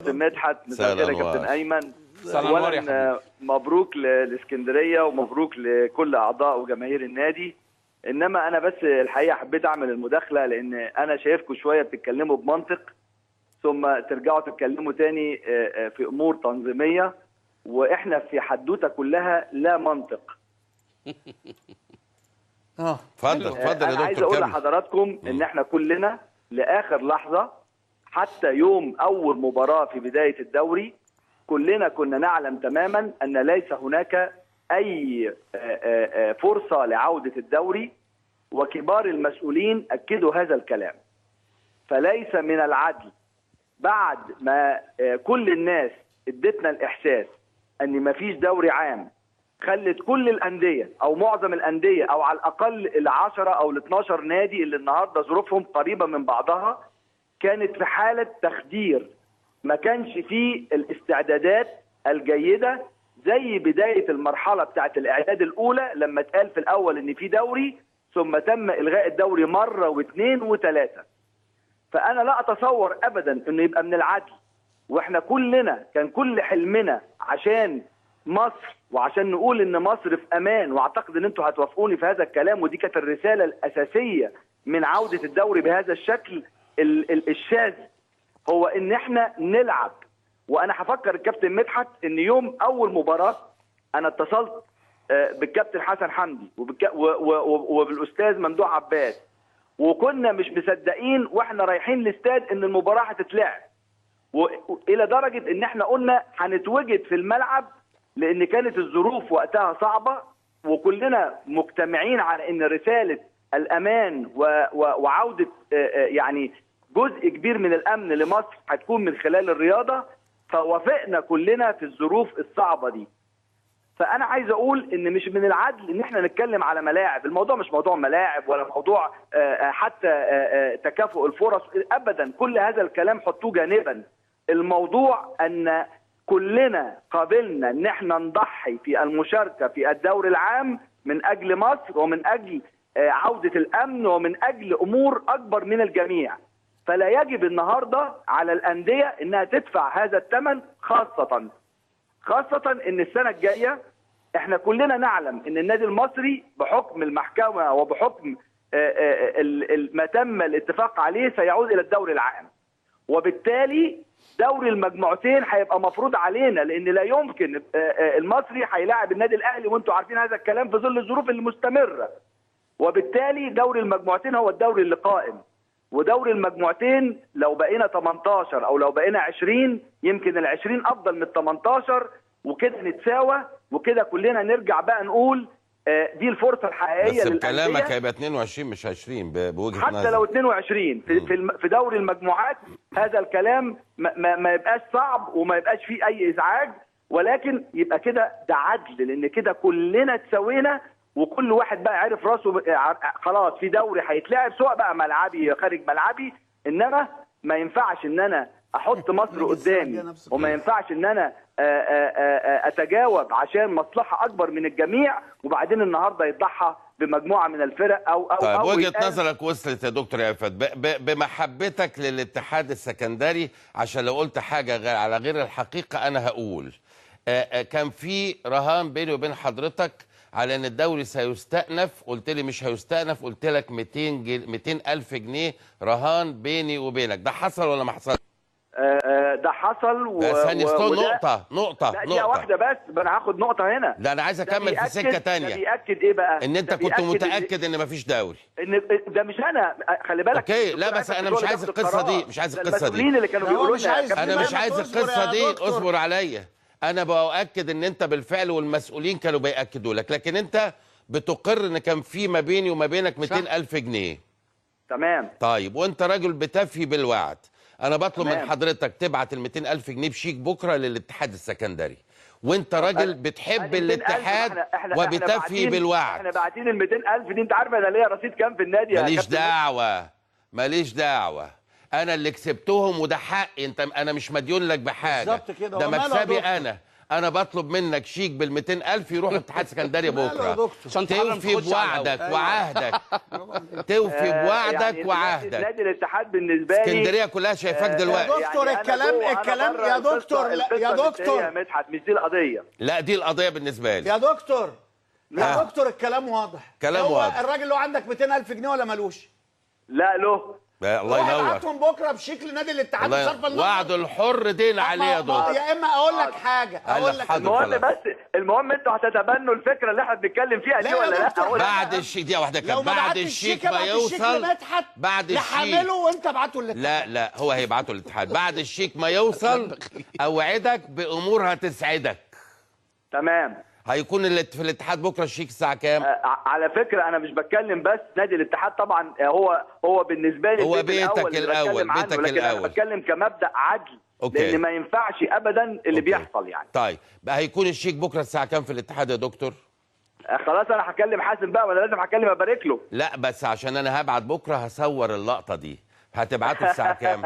كابتن مدحت، مساء الخير يا كابتن ايمن. اولا مبروك للاسكندريه ومبروك لكل اعضاء وجماهير النادي. انما انا بس الحقيقة حبيت اعمل المداخلة لان انا شايفكم شوية بتتكلموا بمنطق ثم ترجعوا تتكلموا تاني في امور تنظيميه، واحنا في حدوتة كلها لا منطق. اتفضل اتفضل يا دكتور. انا عايز اقول لحضراتكم ان احنا كلنا لاخر لحظة حتى يوم اول مباراة في بداية الدوري كلنا كنا نعلم تماما ان ليس هناك اي فرصة لعودة الدوري، وكبار المسؤولين اكدوا هذا الكلام. فليس من العدل بعد ما كل الناس ادتنا الاحساس ان مفيش دوري عام، خلت كل الاندية او معظم الاندية او على الاقل ال10 او ال12 نادي اللي النهارده ظروفهم قريبه من بعضها كانت في حاله تخدير، ما كانش فيه الاستعدادات الجيدة زي بداية المرحلة بتاعت الاعداد الاولى لما اتقال في الاول ان في دوري ثم تم الغاء الدوري مرة واثنين وثلاثة. فانا لا اتصور ابدا انه يبقى من العدل، واحنا كلنا كان كل حلمنا عشان مصر وعشان نقول ان مصر في امان، واعتقد ان انتوا هتوافقوني في هذا الكلام، ودي كانت الرسالة الاساسية من عوده الدوري بهذا الشكل الشاذ، هو ان احنا نلعب. وانا هفكر الكابتن مدحت ان يوم اول مباراة انا اتصلت بالكابتن حسن حمدي وبالاستاذ ممدوح عباس، وكنا مش مصدقين واحنا رايحين الاستاد ان المباراة هتتلعب، والى درجه ان احنا قلنا هنتوجد في الملعب لان كانت الظروف وقتها صعبة، وكلنا مجتمعين على ان رسالة الامان وعوده يعني جزء كبير من الامن لمصر هتكون من خلال الرياضة، فوافقنا كلنا في الظروف الصعبة دي. فانا عايز اقول ان مش من العدل ان احنا نتكلم على ملاعب، الموضوع مش موضوع ملاعب ولا موضوع حتى تكافؤ الفرص ابدا، كل هذا الكلام حطوه جانبا. الموضوع ان كلنا قابلنا ان احنا نضحي في المشاركة في الدوري العام من اجل مصر ومن اجل عوده الامن ومن اجل امور اكبر من الجميع. فلا يجب النهارده على الاندية انها تدفع هذا الثمن، خاصة ان السنة الجاية احنا كلنا نعلم ان النادي المصري بحكم المحكمة وبحكم ما تم الاتفاق عليه سيعود الى الدوري العام، وبالتالي دوري المجموعتين هيبقى مفروض علينا، لان لا يمكن المصري هيلاعب النادي الاهلي وانتم عارفين هذا الكلام في ظل الظروف المستمرة، وبالتالي دوري المجموعتين هو الدوري اللي قائم. ودوري المجموعتين لو بقينا 18 او لو بقينا 20 يمكن ال 20 افضل من 18، وكده نتساوى وكده كلنا نرجع بقى نقول دي الفرصة الحقيقية. بس بكلامك هيبقى 22 مش 20 بوجهه نظري، حتى لو 22 في دوري المجموعات هذا الكلام ما يبقاش صعب وما يبقاش فيه اي ازعاج، ولكن يبقى كده ده عدل، لان كده كلنا اتساوينا وكل واحد بقى عارف راسه خلاص في دوري هيتلعب سواء بقى ملعبي خارج ملعبي. انما ما ينفعش ان انا احط مصر قدامي وما ينفعش ان انا اتجاوب عشان مصلحة اكبر من الجميع، وبعدين النهارده يضحى بمجموعه من الفرق او او طيب. وجهه نظرك وصلت يا دكتور عفت. بمحبتك للاتحاد السكندري، عشان لو قلت حاجة غير على غير الحقيقة انا هقول كان في رهان بيني وبين حضرتك على ان الدوري سيستأنف، قلت لي مش هيستأنف، قلت لك 200 ألف جنيه رهان بيني وبينك، ده حصل ولا ما حصلش؟ ده حصل. نقطة نقطة لا دي واحدة بس، أنا هاخد نقطة هنا. لا أنا عايز أكمل في سكة تانية. ده بيأكد إيه بقى؟ إن أنت كنت متأكد إن مفيش دوري. إن ده مش أنا، خلي بالك. okay، لا بس أنا مش عايز القصة دي، مش عايز القصة دي. المسؤولين اللي كانوا بيقولوا لنا أنا مش عايز القصة دي، اصبر عليا. أنا بأؤكد إن أنت بالفعل والمسؤولين كانوا بيأكدوا لك، لكن أنت بتقر إن كان في ما بيني وما بينك 200 ألف جنيه. تمام. طيب وأنت راجل بتفي بالوعد. أنا بطلب من حضرتك تبعت ال 200 ألف جنيه بشيك بكرة للاتحاد السكندري، وأنت راجل بتحب الاتحاد وبتفي بالوعد. احنا باعتين ال 200 ألف دي، أنت عارف أنا ليا رصيد كام في النادي يا كابتن؟ ماليش دعوة، ماليش دعوة، أنا اللي كسبتهم وده حقي، أنت أنا مش مديون لك بحاجة. بالظبط كده، ده مكسبي أنا. انا بطلب منك شيك بال 200,000 يروح الاتحاد السكندري بكره. توفي بوعدك وعهدك. توفي بوعدك يعني وعهدك. نادي الاتحاد بالنسبة لي اسكندرية كلها شايفاك دلوقتي يا دكتور. يعني الكلام يا دكتور، يا دكتور يا مدحت، مش دي القضية. لا دي القضية بالنسبة لي يا دكتور. يا دكتور الكلام واضح. كلام واضح. الراجل له عندك 200,000 جنيه ولا ملوش؟ لا له. الله ينور. ابعتهم بكره بشيك لنادي الاتحاد بصرف النظر. وعد الحر دين عليه يا دكتور. يا اما اقول لك حاجة، اقول لك المهم، بس المهم انتوا هتتبنوا الفكرة اللي احنا بنتكلم فيها دي ولا لا؟ بعد الشيك دي واحدة كده، بعد الشيك ما يوصل، بعد الشيك لحمله وانت ابعته للاتحاد. لا لا هو هيبعته للاتحاد بعد الشيك ما يوصل. اوعدك بامور هتسعدك. تمام. هيكون في الاتحاد بكره الشيك الساعة كام؟ على فكرة انا مش بتكلم بس نادي الاتحاد طبعا، هو بالنسبة لي هو بيتك الاول، بيتك لكن الاول. انا بتكلم كمبدا عدل. okay. لان ما ينفعش ابدا اللي بيحصل يعني. طيب بقى هيكون الشيك بكره الساعة كام في الاتحاد يا دكتور؟ خلاص انا هكلم حازم بقى، ولا لازم هكلم ابارك له؟ لا بس عشان انا هبعت بكره هصور اللقطة دي. هتبعته الساعة كام؟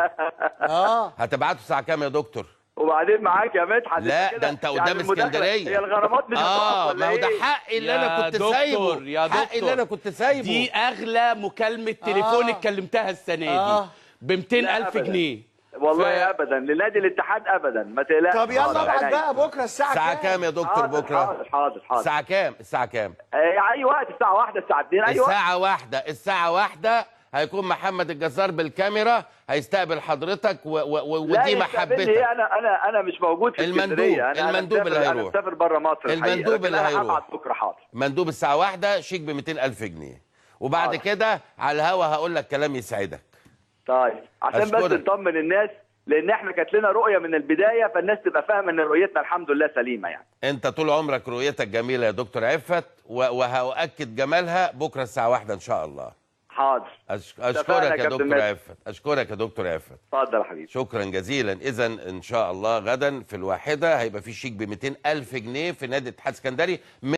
هتبعته الساعة كام يا دكتور؟ وبعدين معاك يا مدحت. لا ده انت قدام يعني اسكندرية. هي الغرامات مش هتقف ولا ما هو ده حقي اللي انا كنت سايبه. يا دكتور، حقي اللي انا كنت سايبه. دي اغلى مكالمة تليفون اتكلمتها السنة دي ب 200,000 جنيه. والله ابدا لنادي الاتحاد ابدا، ما تقلقش. طب يلا ابعت بقى بكره الساعة كام يا دكتور بكره؟ حاضر حاضر حاضر. الساعة كام؟ الساعة كام؟ اي وقت، الساعة 1 الساعة 2 اي وقت. الساعة 1 الساعة 1 هيكون محمد الجزار بالكاميرا هيستقبل حضرتك ودي محبتك. انا انا مش موجود في اسكندرية. المندوب اللي هيروح. انا مسافر بره مصر. المندوب اللي هيروح بكره. حاضر. مندوب الساعة 1 شيك ب 200,000 جنيه. وبعد كده على الهوا هقول لك كلام يسعدك. طيب عشان بس نطمن الناس، لان احنا كانت لنا رؤية من البداية، فالناس تبقى فاهمه ان رؤيتنا الحمد لله سليمة يعني. انت طول عمرك رؤيتك جميلة يا دكتور عفت، وهؤكد جمالها بكره الساعة 1 ان شاء الله. حاضر. اشكرك يا دكتور عفت. اشكرك يا دكتور عفت. اتفضل يا حبيبي. شكرا جزيلا. اذا ان شاء الله غدا في 1 هيبقى في شيك ب 200,000 جنيه في نادي الاتحاد السكندري.